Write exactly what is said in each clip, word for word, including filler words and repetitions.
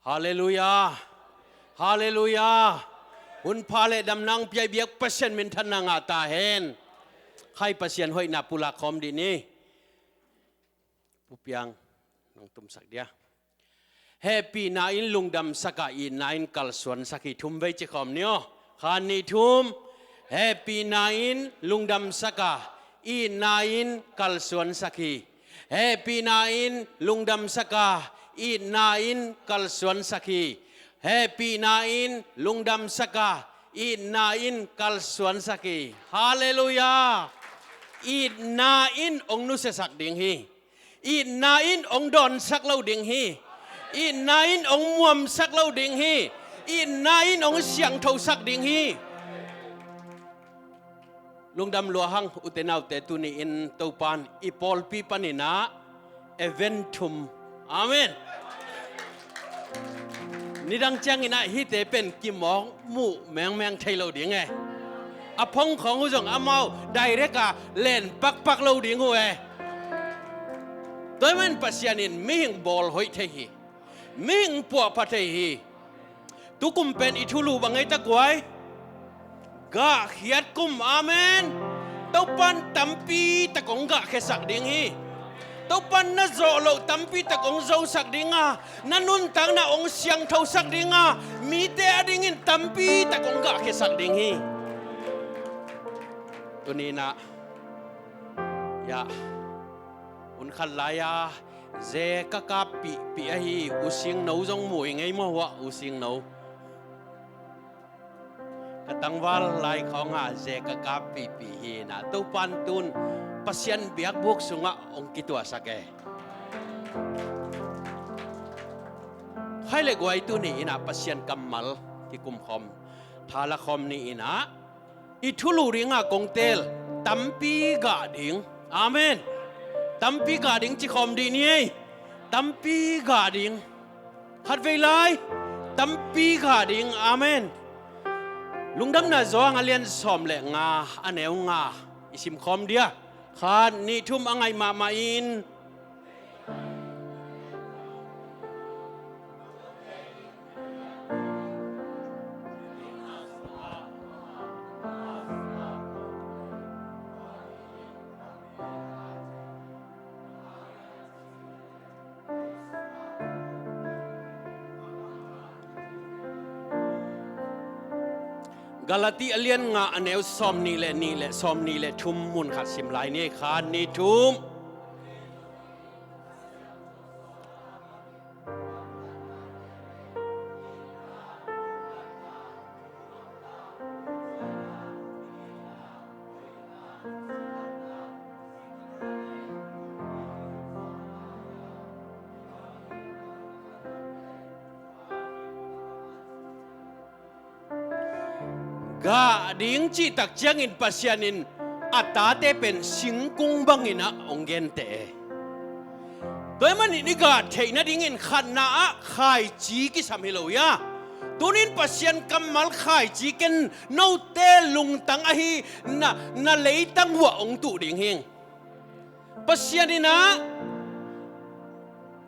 Halleluiah. Halleluiah. Hun pha le damna hong pia i biak Pasian minthanna ngah ta hen. Khai Pasian hoihna pulak khawm dih ni. Pu Piang, nong tumsak dia. Hehpihna in lungdamsak a, itna in kalsuansak hi. Thum vei ci khawm ni aw. Khat, nih, thum. Hehpihna in lungdamsak a, itna in kalsuansak hi. Hehpihna in lungdamsak a, itna in kalsuansak hi. Hehpihna in lungdamsak a, itna in kalsuansak hi. Halleluiah. Itna in hong nusiasak ding hi. Itna in hong dawnsak lo ding hi. Itna in hong muamsak lo ding hi. Itna in hong siangthosak ding hi. Lungdam lua hang, ute naute, tuni in Topan i pawlpi panin ah event thum. Amen. Nidang ciangin ah hihte pen kimawk muh mengmeng thei lo ding e. A phongkhawng uh zong amau direct a len pakpak lo ding uh e. Tua ahih manin Pasian in mihing bawl hoih thei hi. Mihing puahpha thei hi. Tukum pen i thulu bang ei ta guai? Gahkhiat kum. Amen. Topan tampi tak hong gahkhiasak ding hi. Topan na zawh loh tampi tak hong zosak ding a, na nuntakna hong siangthosak ding a, mite adingin tampi tak hong gahkhiasak ding hi. Tuni in ah, ya, hun khat lai-a ze ka kappihpih ahi U Singno zong mu ing ei maw, hua U Singno. Ka tangval lai khawngah ze ka kappihpih hi in ah, Topan tun Pasian biakbuk sungah hong kituahsak e. Khai le guai, tuni in ah Pasian kammal kikum khawm, thala khawm ni in ah, i thulu dingah kong teel tampi gah ding. Amen. Tampi gah ding ci khawm dih ni ei. Tampi gah ding. Khat vei lai. Tampi gah ding. Amen. Lungdamna Johan a lian sawm le nga, a neu nga i sim khawm dia. Khat, nih, thum, a ngaih mahmah in. Galati a lian nga, a neu sawm nih le nih le sawm nih le thum mun khat sim lai ni. Khat, nih, thum. Gah ding cih tak ciangin Pasian in a tate pen singkung bangin ah hong genteh e. Tua ahih manin i gah theih nadingin khatna ah khaici kisam hi lo ia. Tunin Pasian kammal khaici ken note lungtang ahi na, na leitang uah hong tuh ding hing. Pasian in ah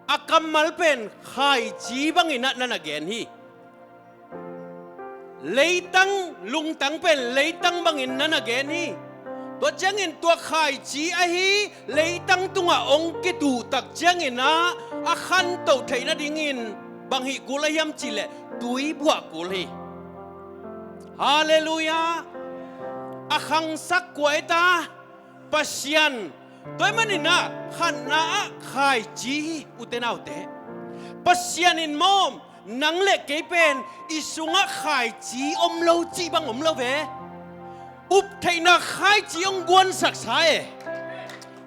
a kammal pen khaici bangin ah na na gen hi. Leitang lungtang pen leitang bangin na na gen hi. Tua ciangin tua khaici ahi leitang tungah hong kituh tak ciangin ah a khantoh theih nadingin bang hih kul a hiam cih leh tui buah kul hi. Halleluiah. A khangsak kua ei ta? Pasian. Tua ahih manin ah khatna ah khaici hi, ute naute. Pasian in maw, nang le kei pen i sungah khaici om lo cih bang om lo ve. Up theihna khaici hong guansaksa e.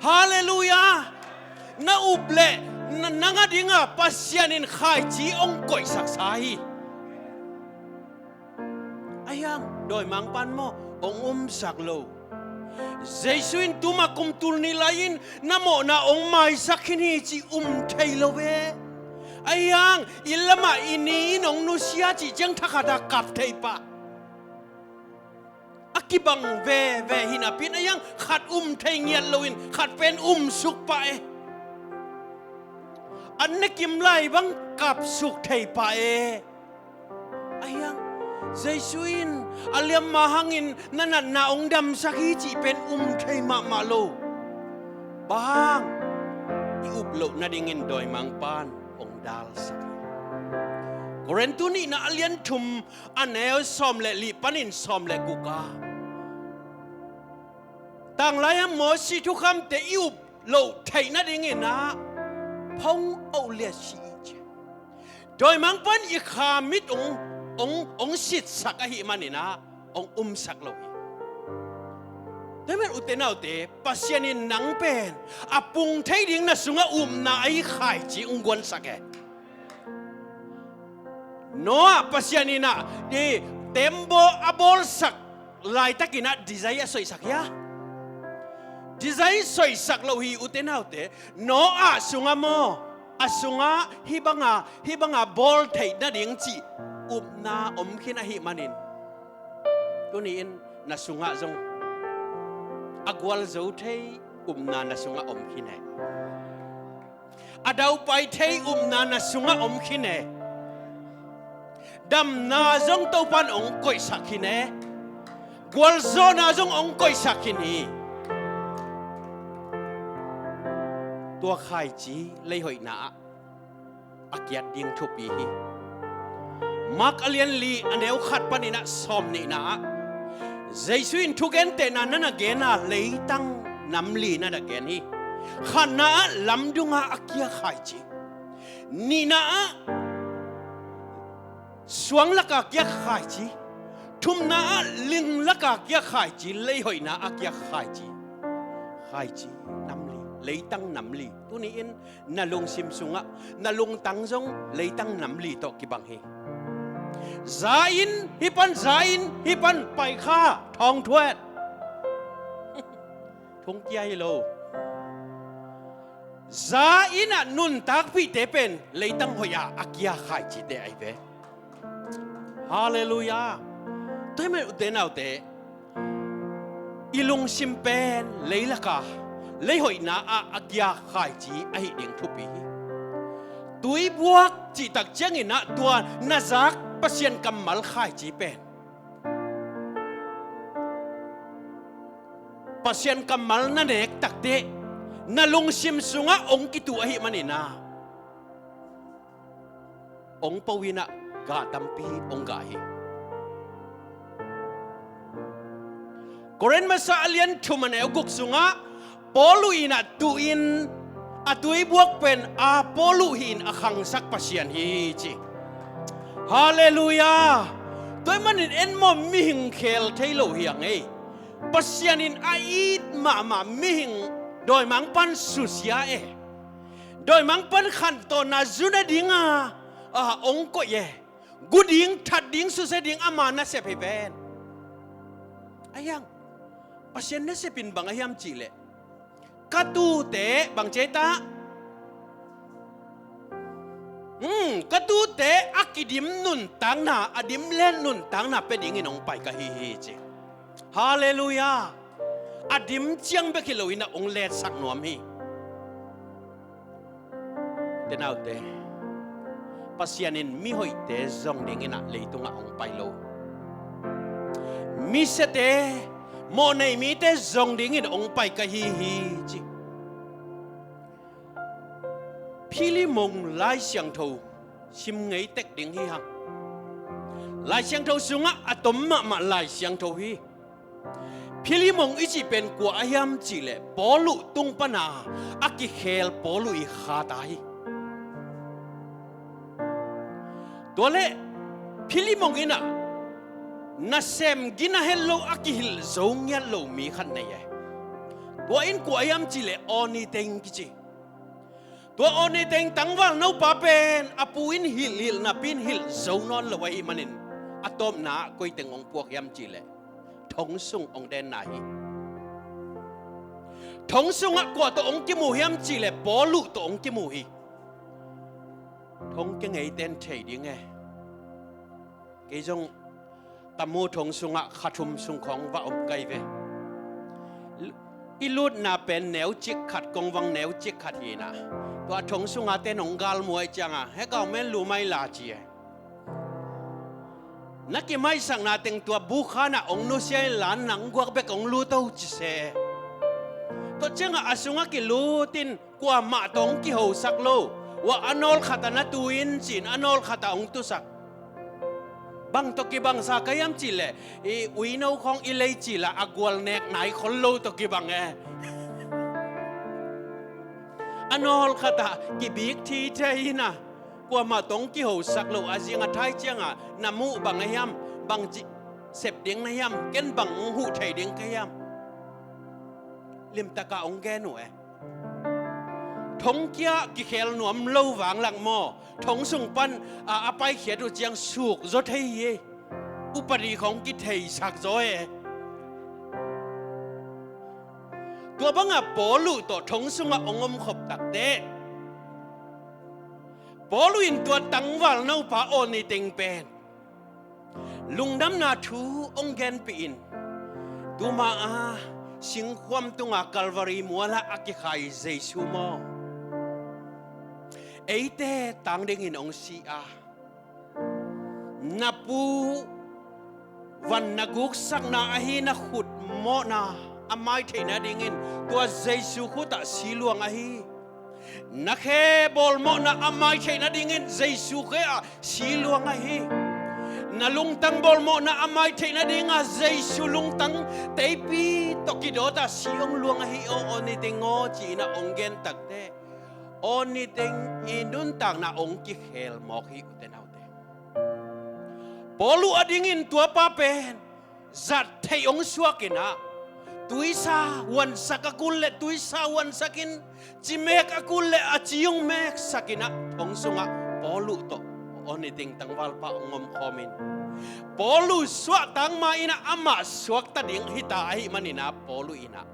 Halleluiah. Na up leh na, nang a dingah Pasian in khaici hong koihsaksa hi. Ahi hang dawimangpa'n maw, hong umsak lo. Jesu in tuma kum tul nih lai-in na mawhna hong maisak khin hi cih um thei lo ve. Ahi hang inn lamah i ni in hong nusia cih ciang thakhat a kap thei pah. A kibang veve hi napi-in ahi hang khat um thei ngiat loin khat pen umsuk pah e. An ne kim lai bang kapsuk thei pah e. Ahi hang Jesu in a liamma hangin na natna hong damsak hi cih pen um thei mahmah lo. Bang hang i up loh nadingin dawimangpa'n hong dalsak hi. Korintu nihna a lian thum a neu sawm le li panin sawm le guk ah, tanglai-a Mosi thukhamte i up loh theih nadingin ah phong oh liat si hi ci. Dawimangpa'n i kha mit hong, hong, hong sitsak ahih manin ah hong umsak lo hi. Tua men ute naute, Pasian in nang pen a pung thei ding na sungah upna ahi khaici hong guansak e. Noah Pasian in ah i tembaw a bawlsak laitakin ah design a soihsak hia? Design soihsak lo hi ute naute. Noah sungah maw, a sungah hih banga, hih banga bawl theih nading cih upna om khin ahih manin, tuni-in na sungah zong a gualzo thei upna na sungah om khin e. A daupai thei upna na sungah om khin e. Damna zong Topa'n hong koihsak khin e. Gualzawhna zong hong koihsak khin hi. Tua khaici leihoihna ah a kiat ding thupi hi. Mark a lian li a neu khat panin ah sawm nihna ah, Jesu in thugentehna na na gen a, leitang nam li na na gen hi. Khatna ah lamdunga a kia khaici. Nihna ah suang laka kia khaici. Thumna ah ling laka kia khaici, leihoihna a kia khaici. Khaici nam li, leitang nam li. Tuni-in na lungsim sungah na lungtang zong leitang nam li tawh kibang hi. Za in hih pan, za in hih pan, pai kha, thawng thuat. Thung kia hi lo. Za in ah nuntakpihte pen leitang hoih ah a kia khaicite ahi ve. Halleluiah. Tua hi mah ute naute, i lungsim pen leilaka, leihoihna ah a kia khaici ahih ding thupi hi. Tuibuak cihtak ciangin ah tua na zak Pasian kammal khaici pen Pasian kammal na nek takteh na lungsim sungah hong kitu ahih manin ah hong po in ah gah tampi hong gah hi. Korin masa a lian thum a neu guk sungah Paul uh in ah tu-in a tuibuak pen Apollo hi-in a khangsak Pasian hi ci. Halleluiah. Tua hi manin en maw, mihing khel thei lo hi hang ei. Pasian in a it mahmah mihing dawimangpa'n susia e. Dawimangpa'n khantawnna zu nadinga, a, hong koih e. Gu ding, that ding, susia ding ama nasep hi ven. Ahi hang Pasian nasep in bang ahi hiam cih leh, ka tuute bang ci ei ta? Hmm, ka tuute a kidim nuntakna, a dim let nuntakna pia dingin hong pai ka hi hi ci. Halleluiah. A dim ciang bek hi lo-in ah hong letsak nuam hi. Ute naute, Pasian in mihoihte zong dingin ah leitungah hong pai lo. Misiate, mawhnei mite zong dingin hong pai ka hi hi ci. Philemon Lai Siangtho sim ngei tek ding hi hang. Lai Siangtho sungah a tom mahmah Lai Siangtho hi. Philemon i cih pen kua ahi hiam cih leh Paul uh tung pana a kikhel Paul uh i khata hi. Tua leh Philemon in ah nasem gina het lo a kihilh zo ngiat lo mi khat nei e. Tua in kua ahi hiam cih leh Onite in kici. Tua Onite in tangval nopa pen a pu in hilh hilh napi in hilh zo nawn lo ahih manin a tawpna ah koi teng hong puak hiam cih leh thong sung hong denna hi. Thong sungah kua tawh hong kimu hiam cih leh Paul uh tawh hong kimu hi. Thong kia ngeite'n thei ding e. Kei zong ka mu thong sungah kha thum sung khawng va om ka hi ve. I lutna pen neu cik khat, kongvang neu cik khat hi-in ah, Tua thong sunga ten hong galmuai cianga, "He ka om en, lu mai la," ci e. Na kimaisakna teng tua bukhanah hong nusia inla nang guak bek hong lut o ci se. Tua ciangah a sungah kilutin kuamah tawh hong kihosak lo. Ua a nawlkhatah na tu in ci-in a nawlkhatah hong tusak. Bang tawh kibangsa ka hiam cihleh, i uino khawng i lei cila a gual nek nai khol lo tawh kibang e. A nawlkhatah kibik thithe ina, kuamah tawh hong kihosak lo a zing a thai ciangah na muh bang a hiam, bang ci sep ding na hiam, ken bang hong huh thei ding ka hiam. Limtakah hong gen uh e. Thong kia kikhel nuam lo vanglak maw, thong sung pan a, a paikhiat uh ciang suk zaw thei hi. Upadi khawng kitheisak zaw e. Tua banga Paul uh tawh thong sungah hong omkhop takteh, Paul uh in tua tangval nopa aw niteng pen lungdamna thu hong genpih in, tuma a singkhuam tunga Calvary mualah a kikhai Jesu maw, eite tang dingin hong si a, na pu van na guksakna ahi na khut mawhna a mai theih nadingin tua Jesu khutah si luang ahi. Na khe bawlmawhna a mai theih nadingin Jesu khe ah si luang ahi. Na lungtang bawlmawhna a mai theih nadinga Jesu lungtang teipi tawh kidawta si hong luang ahi aw, aw niteng aw ci-in a hong gen takteh, aw niteng i nuntakna hong kikhel mawk hi ute naute. Paul uh adingin tuapa pen zat theih hong suak inah, tuisa huansak a kul le tuisa huansak in, cimek a kul le a ci hong meksak inah, thong sungah Paul uh tawh aw niteng tangvalpa hong omkhawm in. Paul uh suahtak ma inah amah suakta ding hita ahih maninah Paul uh inah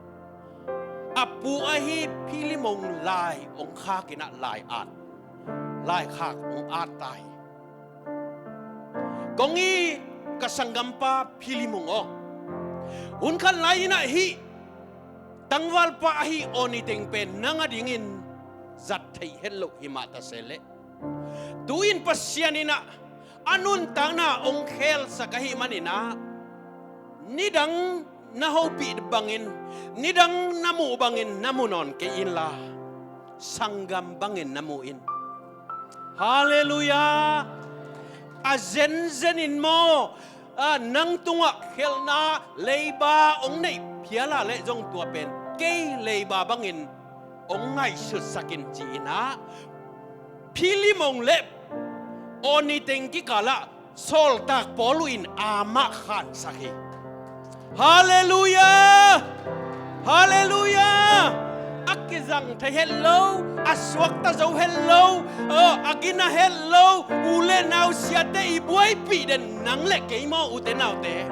a pu ahi Philemon lai hong khak inah lai at, lai khak hong at ta hi. Kong it ka sanggampa Philemon aw, hun khat lai inah hih tangvalpa ahi aw niteng pen nang adingin zat theih het loh hi mah ta se leh, tu-in Pasian inah a nuntakna hong khelsak ahih maninah, nidang na hopih bangin, nidang na muh bangin na mu nawn kei inla, sanggam bangin na mu in. Halleluiah. A zenzen in maw, a, nang tungah khelhna leiba hong neih phial a leh zong tua pen kei leiba bangin hong ngaihsutsak in ci inah, Philemon le aw niteng kikalah sawltak Paul uh in amah khansak hi. Halleluiah. Halleluiah. A kizang thei het lo, a suakta zo het lo, a gina het lo, u le nau siate i buaipih den nang le kei maw ute naute.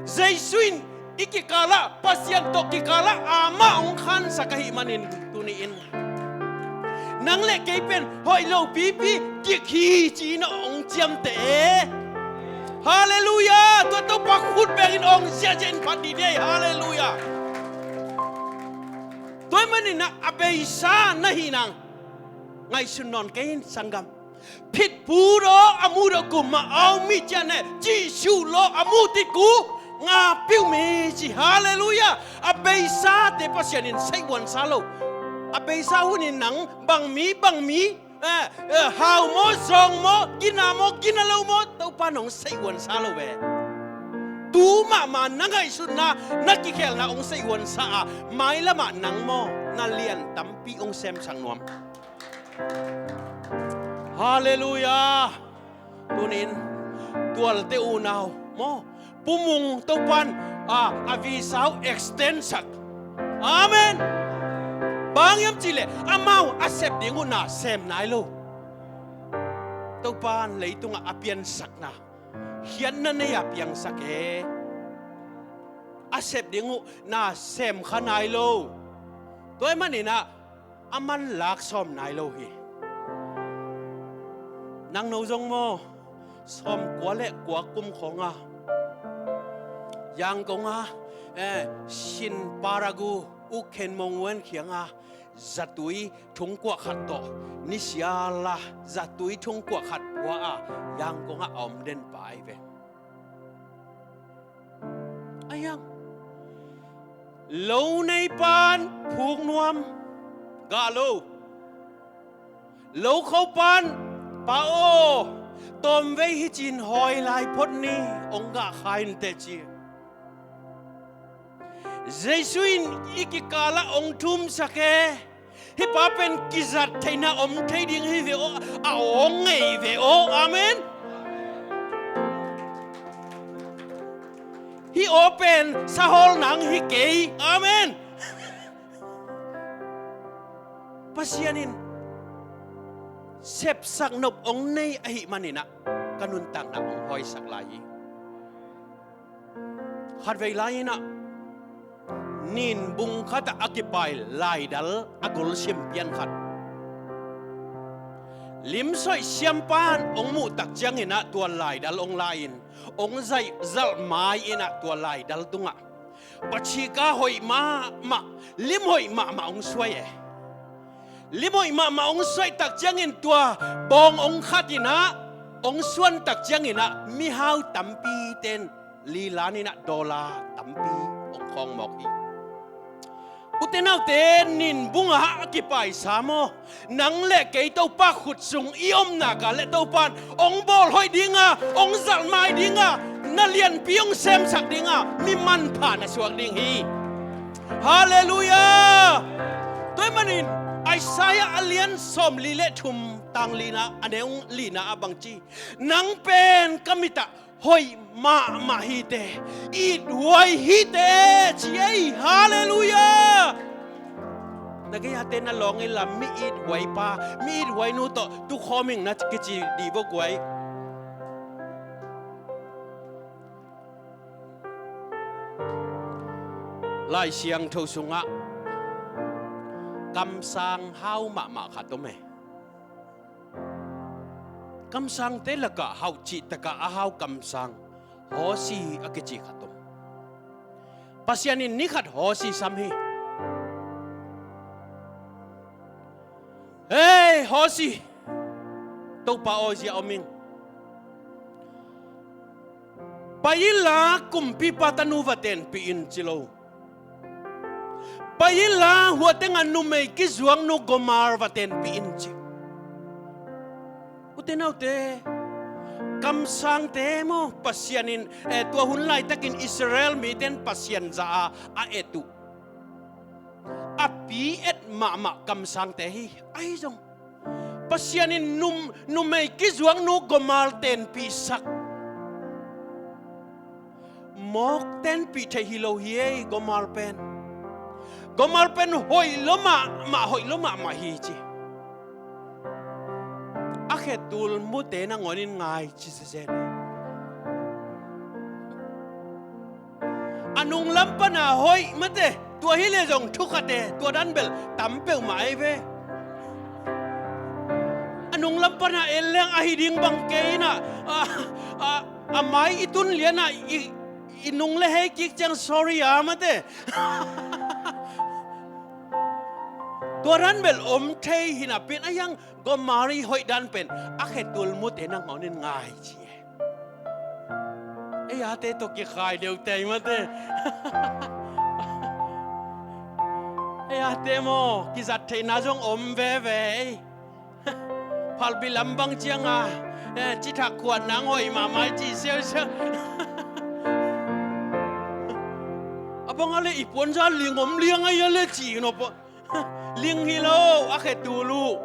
Jesu in i kikalah, Pasian tawh kikalah amah hong khansak ahih manin tuni-in nang le kei pen hoih lo pipi kik hi ci-in hong ciamteh e. Halleluiah. Tua Topa khut bengin hong ziahziah in phat dih dih. Halleluiah. Tua ahih maninah a beisa na hih nang ngaihsun nawn kei in sanggam. Phit phut aw, a muh dawh kum mah a om hi cian e, cih suh law a muh titku nga piuh mi ci. Halleluiah. A beisate Pasian in seihhuansa lo. A beisa hunin nang bang mi, bang mi, eh, eh, hau maw, zawng maw, gina maw, gina lo maw, Topa nong seihhuansa lo ve. Tu mahmah na ngaihsutna, na kikhelna hong seihhuansa a, mailamah nang maw na lian tampi hong semsak nuam. Halleluiah. Tunin tualte unau maw, Pu Mung Topan a, a visa uh extend sak. Amen. Bang hiam cihleh amau a sep ding uh na sem nai lo. Topan leitungah a piansakna khiatna nei a piangsak e. A sep ding uh na sem kha nai lo. Tua ahih maninah a man lak sawm nai lo hi. Nangno zong maw, sawmkua le kua kum khawnga Yangon a, eh, Shin Paragu U Khen Maung Wen khianga zatui thungkuah khat tawh nisiala zatui thungkuah khat pua a Yangon ah a om den pa ahi ve. Ahi hang lo nei pan phuk nuam, gah lo. Lo kho pan, pa aw, tawmvei hi cin hawi lai phot ni, ong gah kha in teh ci. Jesu in i kikalah ong thumsak e. Hih pa pen kizat theihna om thei ding hi ve aw, a aw ngei ve aw. Amen. Hih aw pen sahawl nang hi kei. Amen. Pasian in sepsak nop ong nei ahih manin ah ka nuntakna ong hawisak lai hi. Khatvei lai-in ah nin bung khat ah a kipai laidal a gol sim pian khat, limsoih siampan ong muh tak ciangin ah tua laidal ong la-in ong zaih zalh mai-in ah tua laidal tungah pachika hoih mahmah, lim hoih mahmah ong suai e. Lim hoih mahmah ong suaih tak ciangin tua bawng ong khat in ah ong suan tak ciangin ah mihau tampi ten lilan in ah dollar tampi ong khawng mawk hi. Ute naute, nin bung ah a kipaisa maw? Nang le kei Topa khut sung i omna ka le Topan ong bawl hoih dinga, ong zalh mai dinga, na lianpi ong semsak dinga, mi manpha na suak ding hi. Halleluiah. Tua ahih manin Isaiah a lian sawmli le thum tang lina, a neu lina ah bang ci, nang pen ka mit ah hoih mahmah hi teh, ithuai hi teh, ci ei. Halleluiah. Na gei-ate na lawng inla mi ithuai pa, mi ithuai nu tawh tukhawm ing na kici dih vua guai. Lai Siangtho sungah kamsang hau mahmah khat om e. Kamsangte lakah hauh cihtakah a hau kamsang Hosea a kici khat om. Pasian in ni khat Hosea sam hi. Hei Hosea, Topa aw zia om ing. Pai inla kumpipa tanu va tenpih in ci lo. Pai inla hua tengah numei kizuaknu Gomer va tenpih in ci. Ute naute, kamsangte maw Pasian in, eh, tua hun laitakin Israel mite in Pasian za a a et uh, a pi et mahmah kamsangte hi. Ahi zong Pasian in num, numei kizuaknu Gomer tenpihsak. Mawk tenpih theih hi lo hi ei, Gomer pen. Gomer pen hoih lo mahmah, hoih lo mahmah hi ci. A khetul mute nangawn in ngai ci zenzen. A nunglam pana hoih mate, tua hi leh zong thu khat e, tua dan bel tam peuhmah ahi ve. A nunglam pana en leng ahi ding bang kei in ah, a, a, a mai i tun lian ah i, i nung le hei kik ciang sorry a mate. Tua dan bel om thei hi napi in, ahi hang Gomer i hoih dan pen a khetul mute nangawn in ngai ci e. Ei ate tawh kikhai deuh tei mate. Ei ate maw, kizat theihna zong om veve ei. Phalbi lam bang cianga, eh, cithak khuat nang hoih mahmah ci siausiau. A bang a le i puanza ling om liang ahi a le ci nop. Ling hi lo, a khetul uh.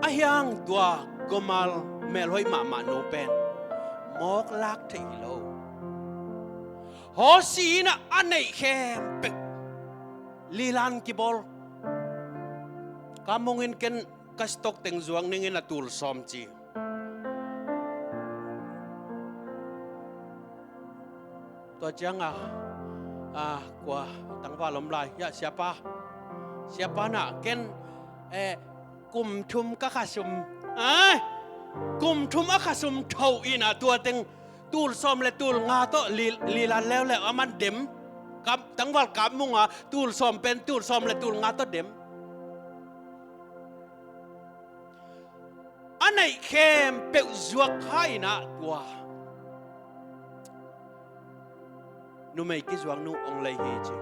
Ahi hang tua Gomer melhoih mahmah nu pen mawk lak theih hi lo. Hosea in ah a neih khempeuh lilan kibawl. Kamung in ken ka stock teng zuak ning in a tul sawm ci. Tua cianga, a, kua tangval om lai, ya, siapa. Siapa na ken, eh, kum thum ka khasum. Ai, kum thum a khasum tho in ah tua teng tul sawm le tul nga tawh li, lilan leuleu a man dem. Kap, tangval kap munga tul sawm pen tul sawm le tul nga tawh dem. A neih khempeuh zuak kha in ah tua numei kizuak nu hong lei hi ci.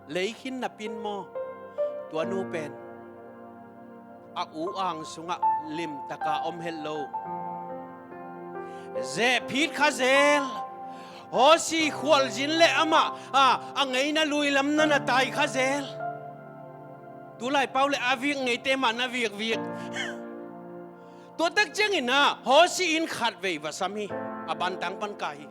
Lei khin napi in maw, tua nu pen a u ang sungah limtaka om het lo. Zehphit kha zel. Hawsi khualzin le amah a, a ngeina lui lam na na tai kha zel. Tulai pau le a vik ngeite mah na vikvik. Tua tak ciangin ah Hawsi in khat vei va sam hi, a bantang pan kai hi.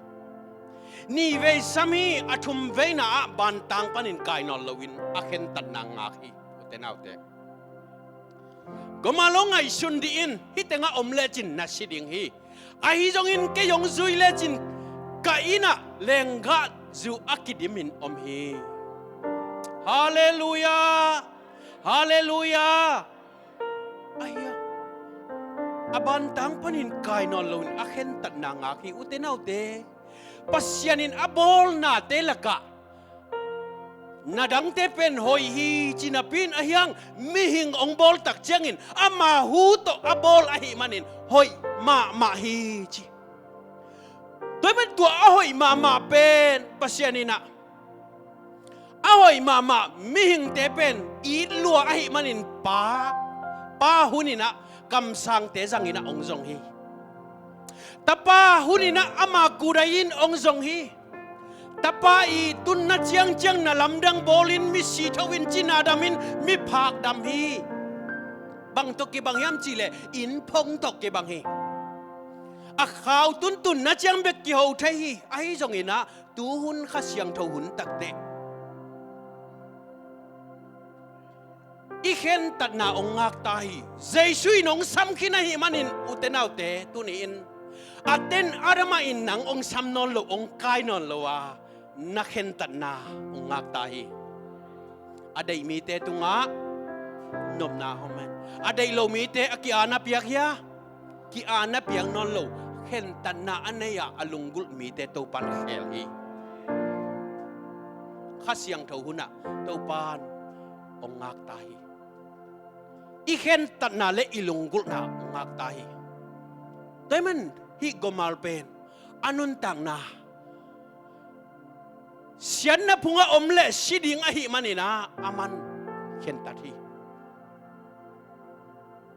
Nih vei sam hi, a thum veina ah bantang panin kai nawn loin a khentatna ngak hi, ute naute. Gomalo ngaihsun dih in, hih tengah om lecin na si ding hi. Ahi zongin kei hong zui lecin ka inn ah lenggahzu a kidimin om hi. Halleluiah. Halleluiah. Ahi a, a bantang panin kai nawn loin a khentatna ngak hi, ute naute. Pasian in a bawlnate lakah na dangte pen hoih hi ci napi in, ahi hang mihing hong bawl tak ciangin ama hu tawh a bawl ahih manin hoih mahmah hi ci. Tua ahih manin tua a hoih mahmah pen Pasian in ah, a hoih mahmah mihingte pen it lua ahih manin pa, pa hun in ah kamsangte zangin ah hong zong hi. Tapa hun in ah ama kudai in hong zong hi. Tapa i tunna ciangciang na lamdang bawlin, misi tho in, cina damin miphak dam hi. Bang tawh kibang hiam cihleh inn phong tawh kibang hi. A khau tuntunna ciang bek kiho thei hi. Ahi zongin ah tuhun Kha Siangtho hun takteh i khentatna hong ngak ta hi. Jesu in hong sam khin ahih manin, ute naute, tuni-in a ten a damah in nang hong sam nawn lo, hong kai nawn lo a, na khentatna hong ngak ta hi. A deih mite tungah nopna hong om hen. A deih lo mite a ki-a na piak hia? Ki-a na piak nawn lo, khentatna a nei-a a lunggulh mite Topan khel hi. Kha Siangtho hunah Topan hong ngak ta hi. I khentatna le i lunggulhna hong ngak ta hi. Tua ahih manin hih Gomer pen a nuntakna siatna phungah om le si ding ahih manin ah aman khentat hi.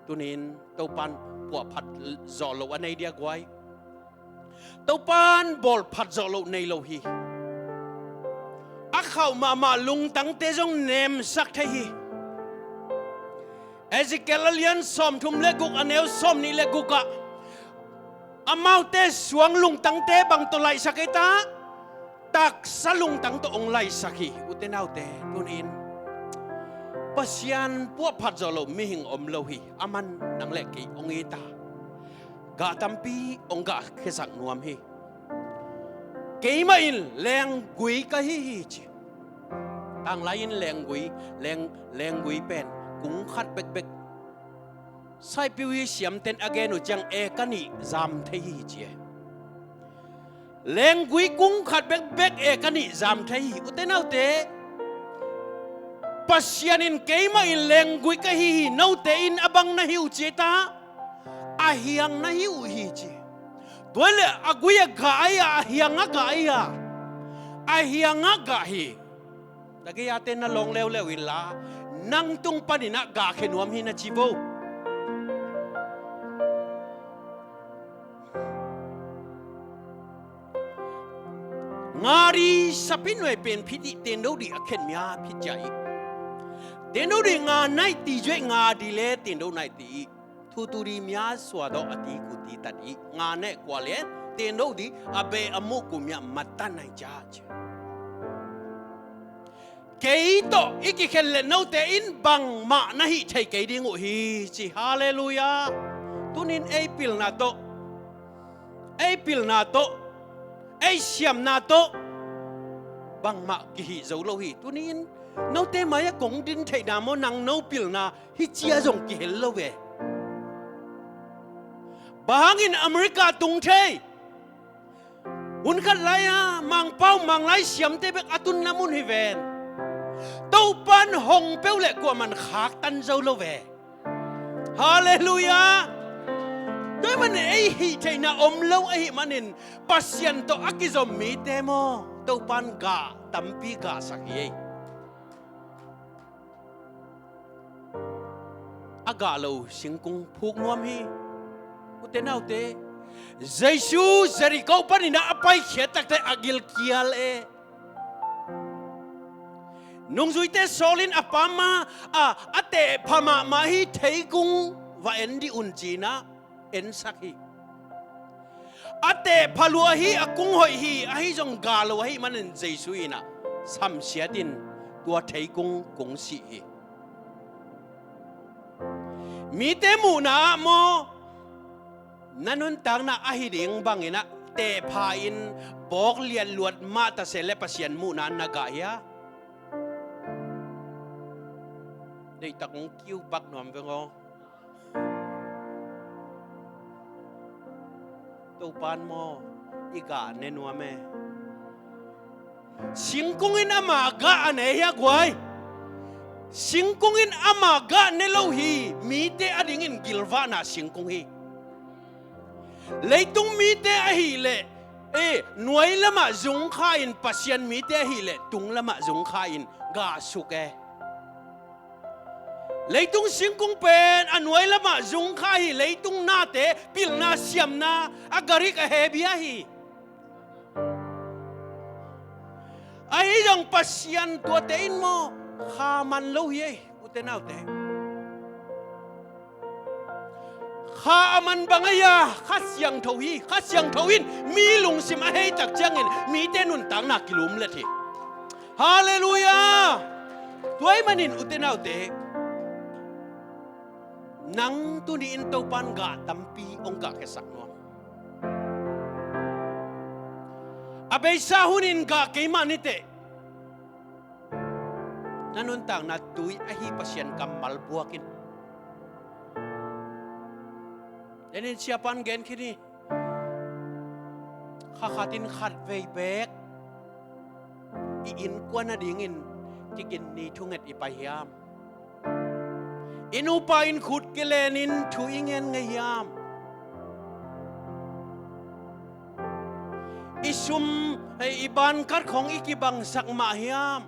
Tuni-in Topan puahphat zawh loh a nei dia guai. Topan bawlphat zawh loh nei lo hi. A khauh mahmah lungtangte zong nemsak thei hi. Ezekiel a lian sawmthum le guk, a neu sawmnih le guk ah amaute suang lungtangte bang tawh laihsak ei ta? Taksa lungtang tawh hong laihsak hi. Ute naute, tuni-in Pasian puahphat zawh loh mihing om lo hi. Aman nang le kei hong it a, gah tampi hong gah khiasak nuam hi. Keimah in lenggui ka hi hi ci. Tanglai in lenggui, leng, lenggui pen kung khat bekbek, Saipiu hi siamten a gen uh ciang eka nih zam thei hi ci e. Lenggui kung khat bekbek eka nih zam thei hi. Ute naute, Pasian in keimah in lenggui ka hi hi, note in a bang na hi uh ci ei ta? A hiang na hi uh hi ci. Tua le a gui a gah ei a, a hiang a gah ei a, a hiang a gah hi. Takei ate na lawng leuleu inla, nang tung panin ah gahkhia nuam hi na ci vo. Ngadi sapih nuai pen phit ih, tendo dih a khen mia phit cia ih. Tendo dih nga naih ti zuaih, ngadi le tendo naih ti ih. Thutu di mia suadawh a ti ku ti tat ih, nga neh kua le tendo di a beh a muh ku mia matan ai ca ci. Kei tawh i kikhen le note in bangmah na hih thei kei ding uh hi ci. Halleluiah. Tunin ei pilna tawh, ei pilna tawh, ei siamna tawh bangmah kihih zo lo hi. Tunin note mai-ah kong din theihna maw, nang no pilna hih cia zong kihel lo ve. Bang hangin America tung thei? Hun khat lai-a Mangpau Manglai siamte bek a tunna mun hi ven. Topan hong peuh leh kuaman khaktan zo lo ve. Halleluiah. Tua ahih manin ei hih theihna om lo ahih manin Pasian tawh a kizom mite maw, Topan gah tampi gahsak hi ei. A gah lo singkung phuk nuam hi. Ute naute, Jesu Jericho panin a paikhiat takte a gilkial e. Nungzuite sawl in a pam a, a, a tehpha mahmah hi, theikung va en dih un ci-in ah ensak hi. A tehpha lua hi, a kung hoih hi, ahi zong gah lo ahih manin Jesu in ah samsiat in tua theikung kung sih hi. Mite muhna ah maw, na nuntakna ahi ding bangin ah tehpha in bawk liatluat mah ta se leh Pasian muhna na gah hia? Deihtak hong kiu pak nuam veng aw. Topan maw, i gah ne nuam e. Singkung in ama gah a ne hia guai? Singkung in ama gah ne lo hi. Mite adingin gilvahna singkung hi. Leitung mite ahih leh, e, nuai lamah zungkha in, Pasian mite ahih leh tung lamah zungkha in gah suk e. Leitung singkung pen a nuai lamah zungkha hi, leitung nate, pilna siamna, a garik a hebia hi. Ahi zong Pasian tuate in maw, kha man lo hi ei, ute naute. Kha a man bang ahi a, Kha Siangtho hi. Kha Siangtho in mi lungsim a hei tak ciangin mite nuntakna kilumlet hi. Halleluiah. Tua ahih manin ute naute, nang tuni in Topan gah tampi hong gahkhiasak nuam. A beisa hunin gah kei mah ni teh, na nuntakna tui ahi Pasian kammal buak in. Denin siapan gen khin hi. Kha khat in khat vei beek i innkuan adingin kigin ni thunget i pai hiam? I nupa in khut kilenin thu i ngen ngei hiam? I sum, i bankat khong i kibangsak mah hiam?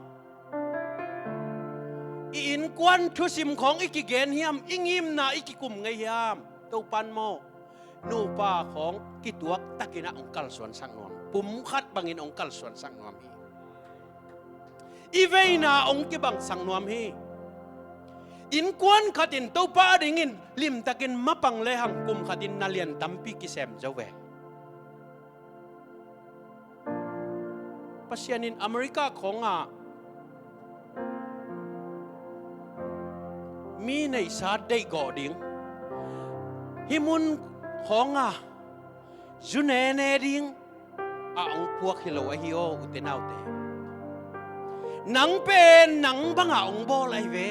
I innkuan thusim khong i kigen hiam? I ngimna i kikum ngei hiam? Topan maw, nupa khong kituak takin ah hong kalsuansak nuam. Pum khat bangin hong kalsuansak nuam hi. I veina hong kibangsak nuam hi. Innkuan khat in Topa adingin limtakin mapang lehang kum khatin na lian tampi kisem zo ve. Pasian in America khawngah mi neihsa deihgawh ding, hih mun khawngah zu nene ding a hong puak hi lo ahi aw, ute naute. Nang pen nang bangah hong bawl ahi ve.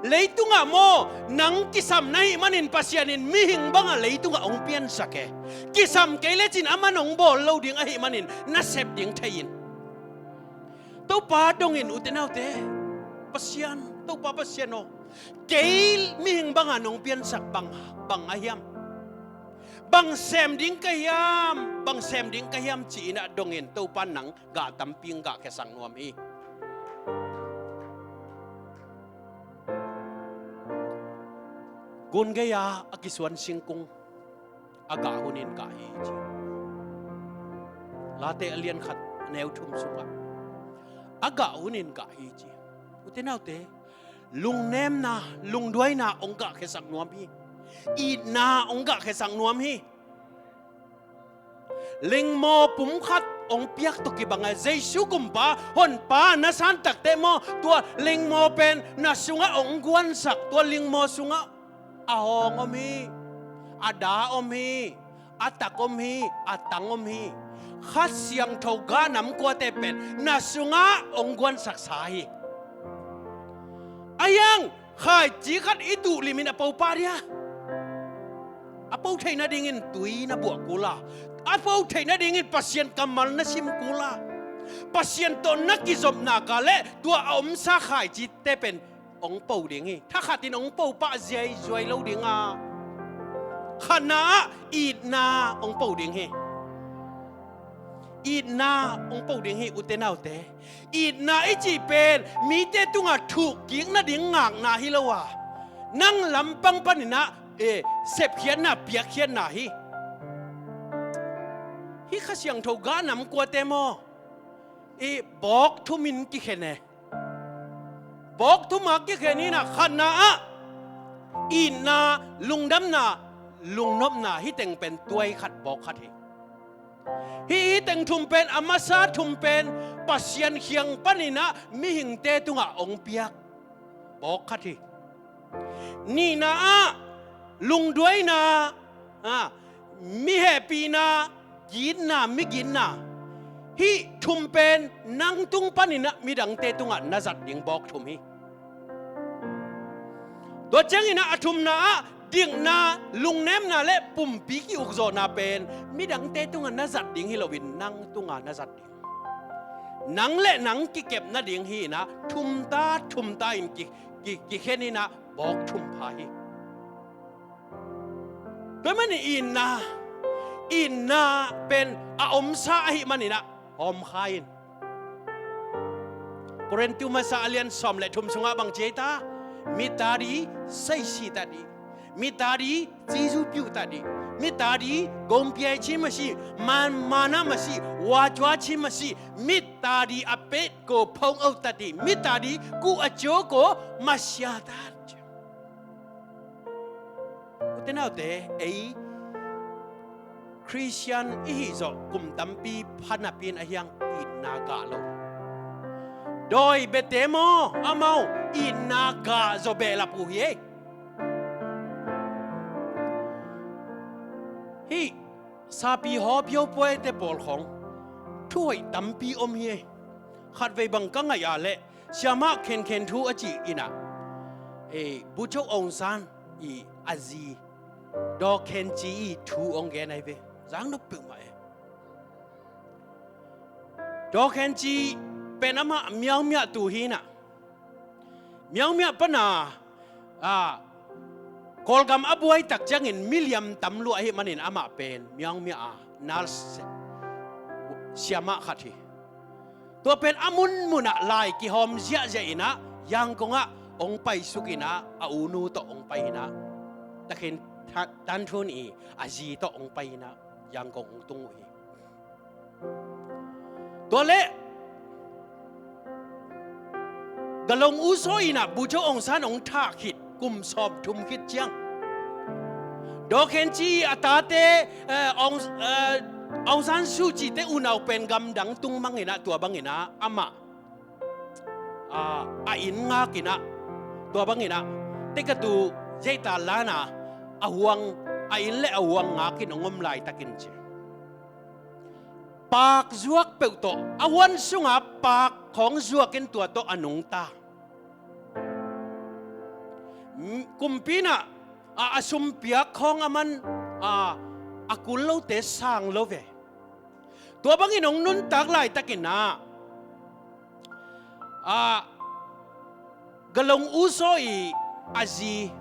Leitungah maw, nang kisam na hih manin Pasian in mihing bangah leitungah hong piansak e. Kisam kei lecin aman hong bawl lo ding ahih manin na sep ding thei in. Topa dongin, ute naute, Pasian, Topa Pasian aw, kei mihing bangah nong piansak bang, bang ahiam? Bang sem ding ka hiam? Bang sem ding ka hiam ci-in ah dongin, Topa nang gah tampi hong gahkhiasak nuam hi. Gun gei-a a kisuan singkung a gah hunin gah hi ci. Late a lian khat a neu thum sungah a gah hunin gah hi ci. Ute naute, lungnemna, lungduaina hong gahkhiasak nuam hi. Itna hong gahkhiasak nuam hi. Lingmaw pum khat hong piak tawh kibang a, Jesu Kumpa, Honpa na san takteh maw, tua lingmaw pen na sungah hong guansak, tua lingmaw sungah a hawng om hi, a da om hi, a tak om hi, a tang om hi. Kha Siangtho gah nam kuate pen na sungah hong guansaksa hi. A hiang, khaici khat i tuh limin a po pah dia, a po theih nadingin tui na buah kul a, a po theih nadingin Pasian kammal na sim kul a, Pasian tawh na kizopna ka leh tua a omsa khaicite pen hong po ding hi. Thakhatin hong po pah ziaizuai lo ding a, khatna ah itna hong po ding hi. Itna hong po ding hi, ute naute. Itna i cih pen mite tungah thukkik nading ngakna hi lo a, nang lampang paninah, e, sepkhiatna, piakkhiatna hi. Hih Kha Siangtho gah nam kuate maw, i bawk thumin kikhen e. Bawk thuma kikhen inah khatna ah itna, lungdamna, lungnopna, hih teng pen tuai khat bawk khat hi. Hih, hih teng thum pen, a masa thum pen Pasian khiang paninah mihingte tungah hong piak bawk khat hi. Nihna ah lungduaina, a, mi hehpihna, gitna, mi gitna, hih thum pen nang tung paninah midangte tungah na zat ding bawk thum hi. Tua cianginah a thumna ah dikna, lungnemna le pumpi ki-ukzawhna pen midangte tungah na zat ding hi loin nang tungah na zat ding. Nang le nang kikep nading hi inah thumta thumta in ki, ki, kikhen inah bawk thum pha hi. Tua manin itna, itna pen a omsa ahih maninah hawmkha in. Korintu masa a lian sawm le thum sungah bang ci ei ta? Mitta dih, seisi ta dih. Mitta dih, cizu piu ta dih. Mitta dih, gompiai ci masi, man, mana masi, wacua ci masi. Mitta dih a pet ko phong au ta dih. Mitta dih, ku a cio ko masia ta dih. Ute naute, ei Khristian i hih zawh kum tampi pha napi in a hiang itna gah lo. Dawi biate maw, amau itna gah zaw behlap uh hi ei. Hih sapi hawpio puaite pawl khawng thuhoih tampi om hi ei. Khatvei bang ka ngaih ah leh, siamah khenkhen thu a cih inah, e, Bogyoke Aung San i a zi Daw Khen Ci i thu hong gen ahi ve. Zangnop peuhmah e. Daw Khen Ci pen amah Myanmar tu hi inah, Myanmar pana, a, Kawlgam a buai tak ciangin miliam tam lua ahih manin amah pen Myanmar a nurse siamah khat hi. Tua pen a munmunah lai kihawm ziahziah inah Yangon ah hong paisuk inah a unu tawh hong pai inah, takhin tha, tanthun i a zi tawh hong pai inah Yangon hong tung uh hi. Tua leh Galong U Saw inah Bogyoke Aung San hong thah khit kum sawm thum khit ciang, Daw Khen Ci a tate, eh, Aung, eh, Aung San Suu Kyi te unau pen gamdang tung mang inah tua bang inah amah, a, a inn ngak inah, tua bang inah tekatu zeita lana a huang, a inn le a huang ngakin hong om laitakin ci, paak zuak peuh tawh, a huan sunga paak khawng zuakin tua tawh a nungta. M-, kumpi inah, a, a sumpiak khawng a man, a, a kul lote sang lo ve. Tua bangin hong nuntak laitakin ah, a, Galong U Saw i a zi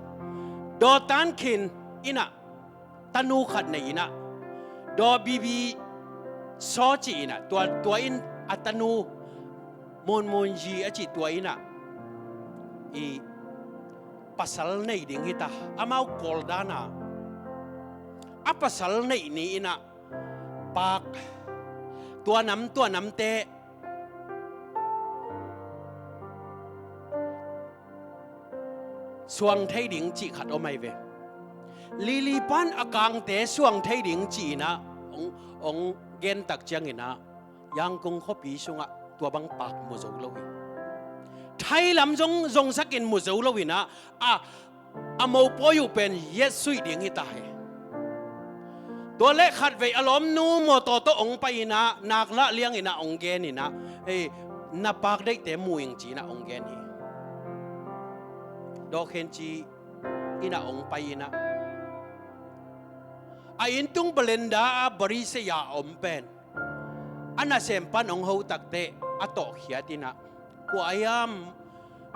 Daw Tan Khin inah tanu khat nei inah, Daw Bibi Saw ci inah, tua, tua in a tanu Mon Mon Zi a cih tua inah i pasal nei ding hi ta. Amau Kawl dana a pasal neih ni inah paak, tua nam, tua namte suang thei ding cih khat om ahi ve. Lili pan a kangte suang thei ding ci inah hong, hong gen tak ciang inah Yangon khuapi sungah tua bang paak mu zo lo hi. Thailam zong zongsakin mu zo lo inah, a, a mopawi uh pen yetsuih ding hi ta hi. Tua leh khatvei a lawmnu mawtaw tawh hong pai inah, nak lah liang inah hong gen inah, hei, na paak deihte mu ing ci inah hong gen hi. Daw Khen Ci inah hong pai inah, A inn tung balenda a body sei a om pen a nasem pan hong ho takteh a tawhkhiat in ah, kua hiam,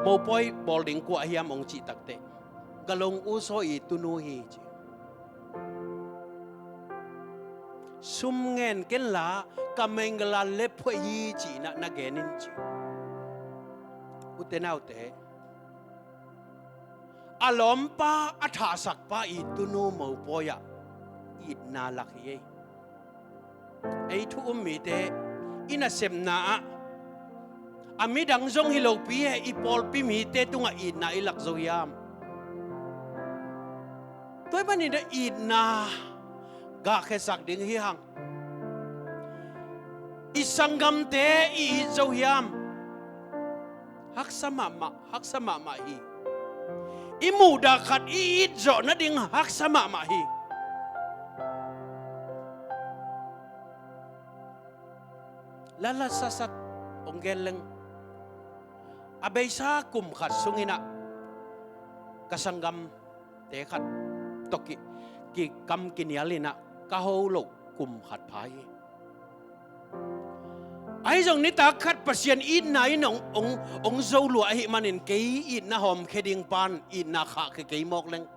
mopawi bawl ding kua hiam hong cih takteh, galong usaw i tunu hi ci. Sum ngen kenla ka mengla lephuai hi ci-in ah na gen in ci. Ute naute, a lawmpa a thahsakpa i tunu mopawi ah itna lak hi ei. Ei thu um mite i nasepna ah a midang zong hi lopi he i pawlpi mite tungah itna i lak zo hiam? Tua ahih manin ah itna gahkhiasak ding hi hang. I sanggamte i it zo hiam? Haksa mahmah, haksa mahmah hi. I muhdah khat i it zawh nading haksa mahmah hi. Lalat satsat hong gen leng, a beisa kum khat sungin ah ka sanggamte khat tawh ki, kikam kinial in ah ka ho loh kum khat pha hi. Ahi zong nitak khat Pasian itna in hong, hong, hong zo lua ahih manin kei itna hawmkhia ding pan itna khahkhia kei mawk leng,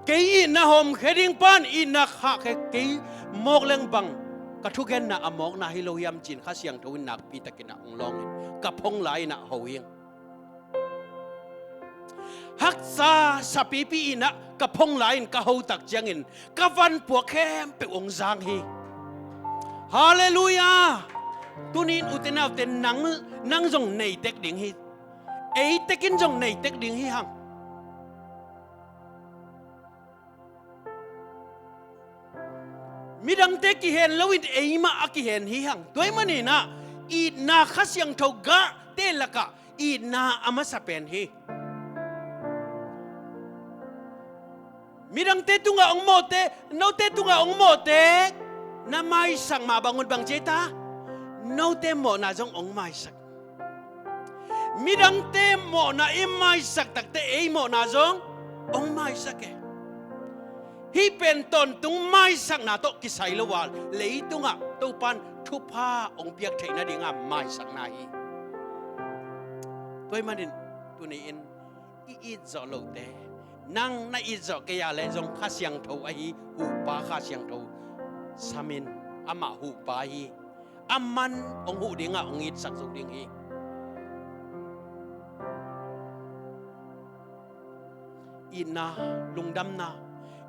kei itna hawmkhia ding pan itna khahkhia kei mawk leng bang ka thugenna a mawkna hi lo hiam ci-in Kha Siangtho in nakpi takin ah hong lawngin ka phong lai-in ah ho hi ing. Haksa sapipi in ah ka phong lai-in ka ho tak ciangin ka vanpuak khempeuh hong zang hi. Halleluiah. Tuni-in ute naute, nang, nang zong nei tek ding hi. Ei tekin zong nei tek ding hi hang. Midangte kihen loin eimah a kihen hi hang. Tua ahih manin ah itna Kha Siangtho gahte lakah itna a masa pen hi. Midangte tungah hong mawhte, note tungah hong mawhte na maisak mah bang un bang ci ei ta? Note mawhna zong hong maisak. Midangte mawhna i maisak takteh ei mawhna zong hong maisak e. Hih pen tawntung maisakna tawh kisai lo a, leitungah Topan thupha hong piak theih nadinga maisakna hi. Tua ahih manin tuni-in i it zawh lote, nang na it zawh kei a leh zong Kha Siangtho ahi, huhpa Kha Siangtho samin, amah huhpa hi. Aman hong huh dingah hong itsak zo ding hi. Itna, lungdamna,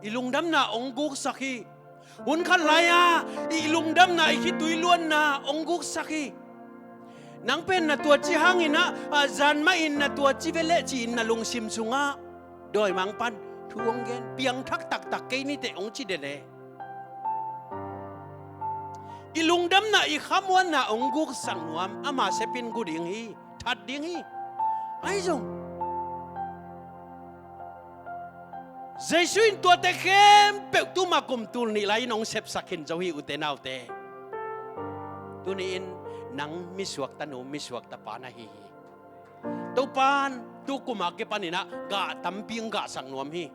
i lungdamna hong guksak hi. Hun khat lai-a i lungdamna, i khitui luanna hong guksak hi. Nang pen na tuaci hangin ah, a, zan mahin na tuaci veleh ci-in na lungsim sungah dawimangpa'n thu hong gen, piangthak taktak kei niteh hong ci den e. I lungdamna, i khamuanna hong guksak nuam, ama sepin gu ding hi, that ding hi. Ahi zong Jesu in tuate khempeuh tuma kum tul nih lai-in hong sepsak khin zo hi, ute naute. Tuni-in nang misuakta nu, misuakta pa na hi hi. Topan tu kum a kipanin ah gah tampi hong gahsak nuam hi.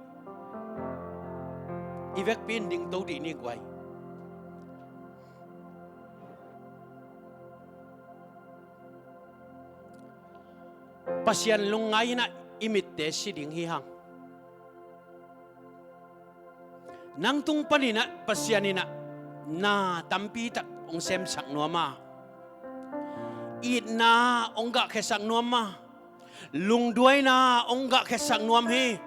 I vekpi in dingto dih ni guai. Pasian lungngai-in ah i mitte si ding hi hang. Nang tung panin ah Pasian in ah na tampi tak hong semsak nuam a, itna hong gahkhiasak nuam a, lungduaina hong gahkhiasak nuam hi.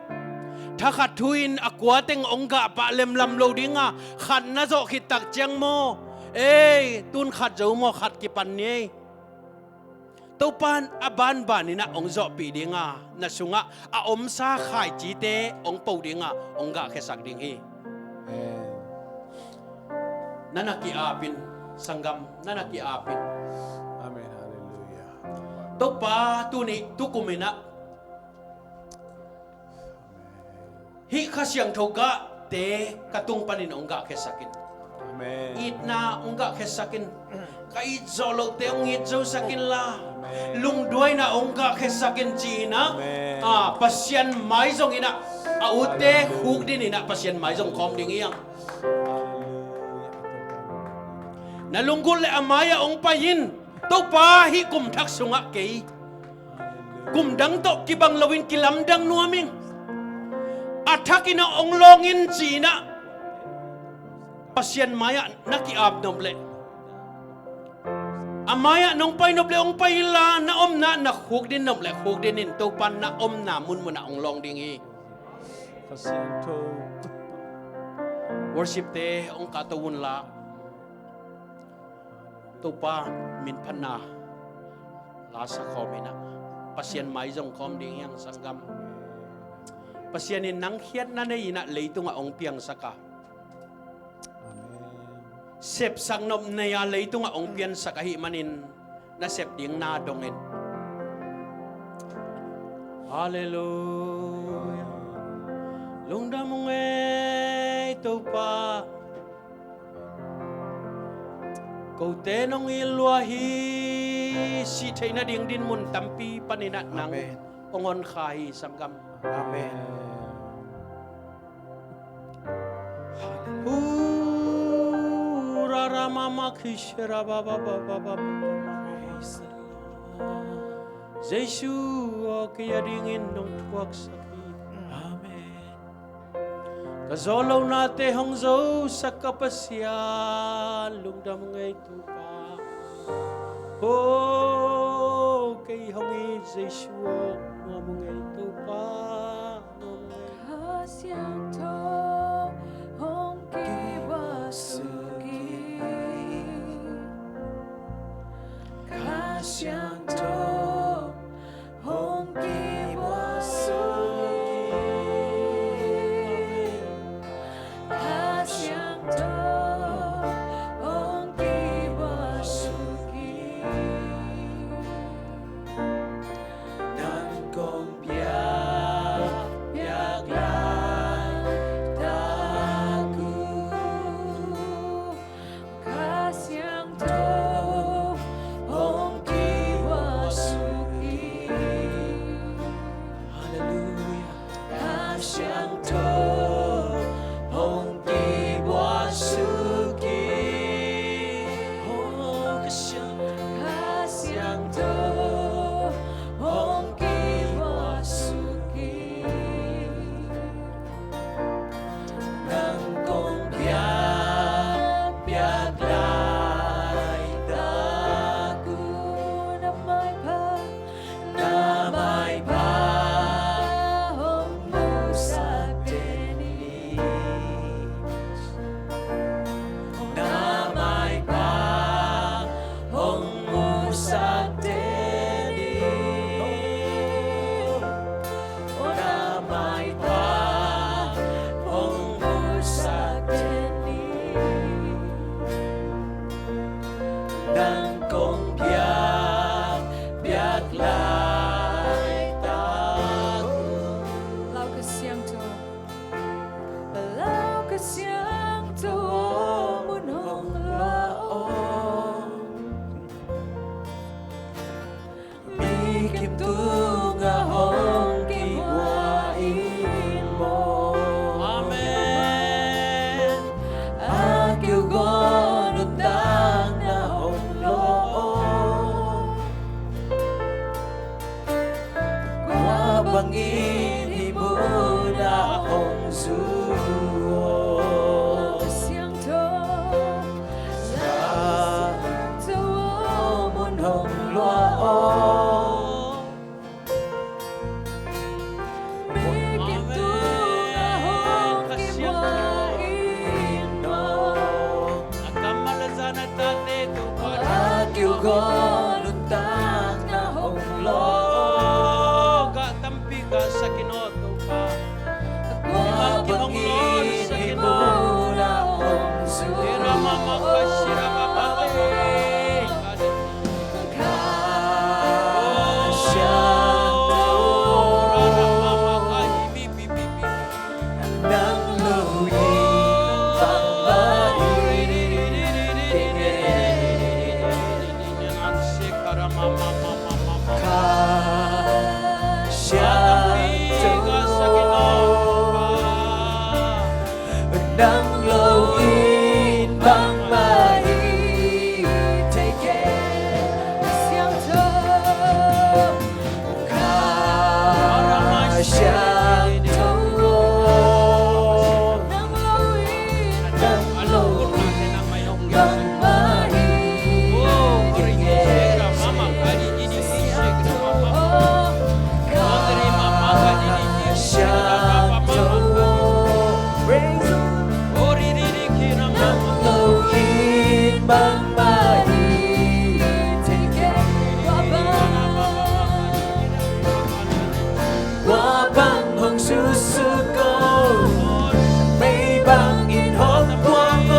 Thakhat thu in a kua teng hong gah pah lemlam lo ding a, khat na zawh khit tak ciang maw, ei, tun khat zo maw, khat kipan ni ei. Topan a banbanin ah hong zawhpih ding a, na sungah a omsa khaicite hong po ding a, hong gahkhiasak ding hi. Amen. Na na ki-apin, sanggam, na na ki-apin. Amen. Halleluiah. Topa, tuni tukumin ah hih Kha Siangtho gahte ka tung panin hong gahkhiasak in. Amen. Itna hong gahkhiasak in. Ka it zawh lohte hong it zosak inla. Amen. Lungduaina hong gahkhiasak in ci-in ah. Amen. Ah, Pasian mai zongin ah A utte khukdin in ah Pasian mai zong khawm ding hi hang. Na lunggulh le a mai-ah hong pai in. Topa, hih kum thak sungah kei kum dang tawh kibang loin kilamdang nuam ing. A thakin hong lawng in ci-in ah Pasian mai-ah na ki-ap nop leh, a mai-ah nong pai nop leh hong pai inla, na omna na khukdin nop leh khukdin in, Topa na omna munmunah hong lawng ding hi. Worship-te hong kahto unla, Topa minphatna la sakhawm in ah Pasian mai zong khawm ding hi hang, sanggam. Pasian in nang khiatna nei in ah leitungah hong piangsak a, sepsak nop nei a leitungah hong piansak ahih manin na sep ding na dong in. Halleluia. Lungdam ung ei Topa. Kote nong it lua hi. Sih theih nading dinmun tampi panin ah nang hong honkha hi, sanggam. Amen. Jesu aw, kei adingin nong thuaksak hi. Amen. Ka zawh lohnate hong zosak ka Pasian, lungdam ung ei Topa. Oh, kei hong it Jesu aw, nuam ung ei Topa. Kha Siangtho hong kibuaksuk hi. Kha Siangtho hong kibuaksuk hi. Kha Siangtho hong kibuaksuk hi. Nang kong piak, piak laitak uh, Kha Siangtho hong kibuaksuk hi. Halleluia. Kha Siangtho hong kibuaksuk hi. Oh, Kha Siang-, Kha Siangtho hong kibuaksuk hi. Nang kong piak, piak laitak uh, na maipha, na maipha hong musak den hi. Na maipha hong musak den hi. Na maipha hong musak den hi. Nang kong piak, piak laitak uh. Lau Kha Siangtho, Lau Kha Siangtho aw, mun hong luah aw. Mikim tungah hong kibuak in maw. Amen. A kiugawn nuntakna hong luah aw. Kua bangin hih munah hong zu aw. Kha Siangtho, Kha Siangtho aw, mun hong luah aw. Mikim tungah hong kibuak in maw. A kammal a zan a tate Topa, a kiugawn nuntakna hong luah aw. Gah tampi gahsak in aw Topa. Kua bangin hih munah hong zu aw. Kha Siangtho, nang lo in bangmah hi. Kha Siangtho, Nang lo in bangmah hi thei kei. Kha Siangtho, Kha Siangtho aw, nang lo in, nang lo in bangmah hi thei kei. Kha Siangtho aw, Kha Siangtho aw, praise, nang lo in bangmah hi thei kei. Kua bang, kua bang hong suksuuk o, mei bang in hong kuang o,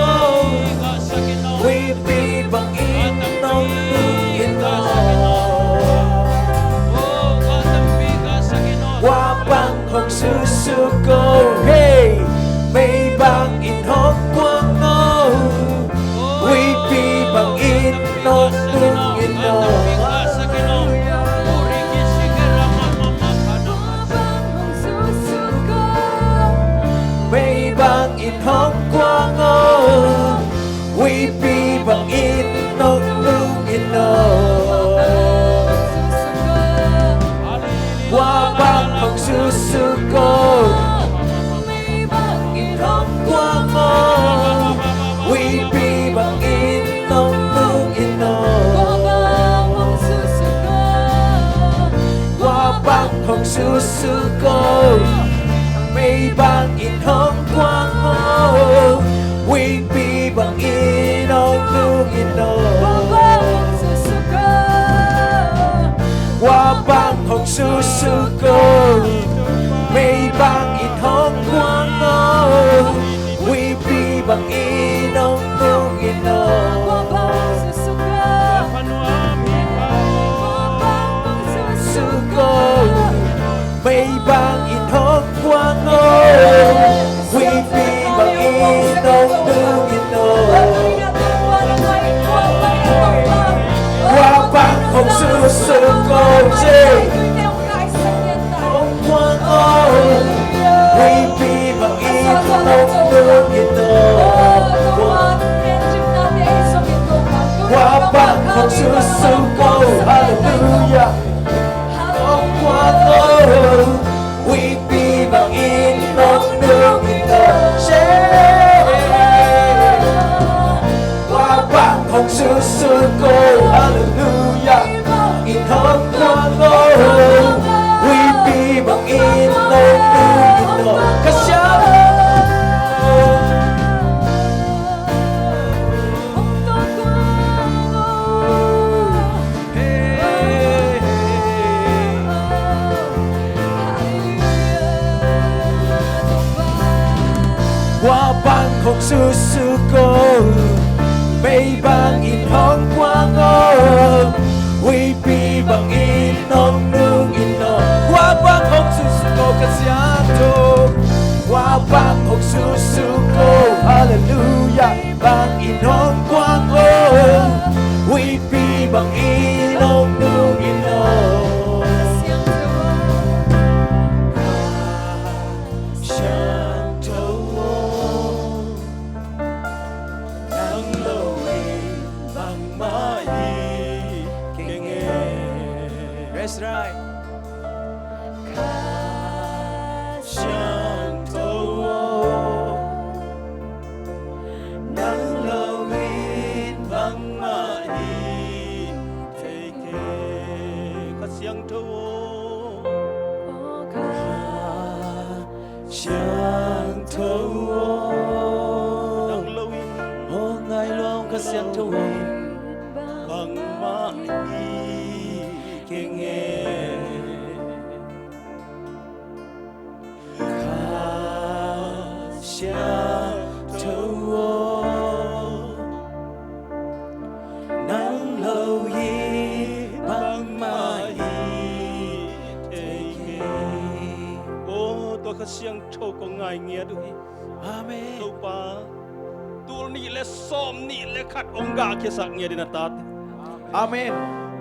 huipi bang in hong nung in o. Kua bang hong suksuuk o, hey, mei bang in hong kuang o, huipi bang in hong nung in o. Mei bang in hong kuang o, huipi bang in hong nung in o. Kua bang hong suksuuk o, mei bang in hong kuang o, huipi bang in hong nung in o. Kua bang hong suksuuk o, mei bang in hong kuang o, huipi bang in hong nung in o. Kua bang hong suksuuk o, mei bang in hong kuang o, huipi bang in hong nung in o. Kua bang hong suksuuk o, mei bang in hong kuang o, huipi bang in hong nung in o. Kua bang hong suksuuk o, hong kuang o, huipi bang in hong nung in o. Kua bang hong suksuuk o, halleluia, hong kuang o, huipi bang in hong nung in o. Kua bang hong suksuuk o, halleluia, in hong kuang o, huipi bang in hong nung in o. Kha Siangtho, kua bang hong suksuuk o, mei bang in hong kuang o, huipi bang in hong nung in o. Kua bang hong suksuuk o, Kha Siangtho, kua bang hong suksuuk o, halleluia, bang in hong kuang o, huipi bang in hong nung in o. Kha Siangtho aw, nang lo in bangmah hi kei nge. That's right. Kha Siangtho aw, nang lo in bangmah hi thei kei. Kha Siangtho aw, Kha Siangtho aw, nang lo in, aw ngai lo Kha Siangtho aw, bangmah hi kei nge. Kha Siangtho aw, nang lo hi bangmah hi thei kei. Aw, tua Kha Siangtho kong ngai ngiat uh hi. Amen. Topa, tul nih le sawm nih le khat hong gahkhiasak ngiat in a tate. Amen.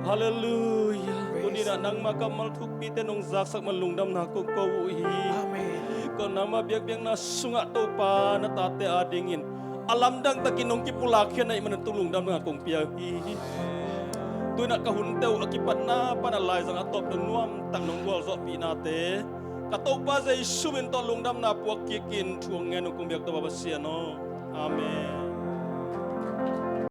Halleluia. Praise. Tuni-in ah nangma kammal thukpite nong zaksak man lungdamna kong ko uh hi. Amen. Nangma biakpiakna sungah Topa na tate adingin a lamdang takin nong kipulak khia na hih manin tu lungdamna kong pia hi. Tuinah ka hunte uh a kipatna pan a laizang a tawp dong nuamtak nong gualzawhpihnate ka Topa Jesu min tawh lungdamna puak kikin thu hong ngen uh kong biak Topa Pasian aw. Amen.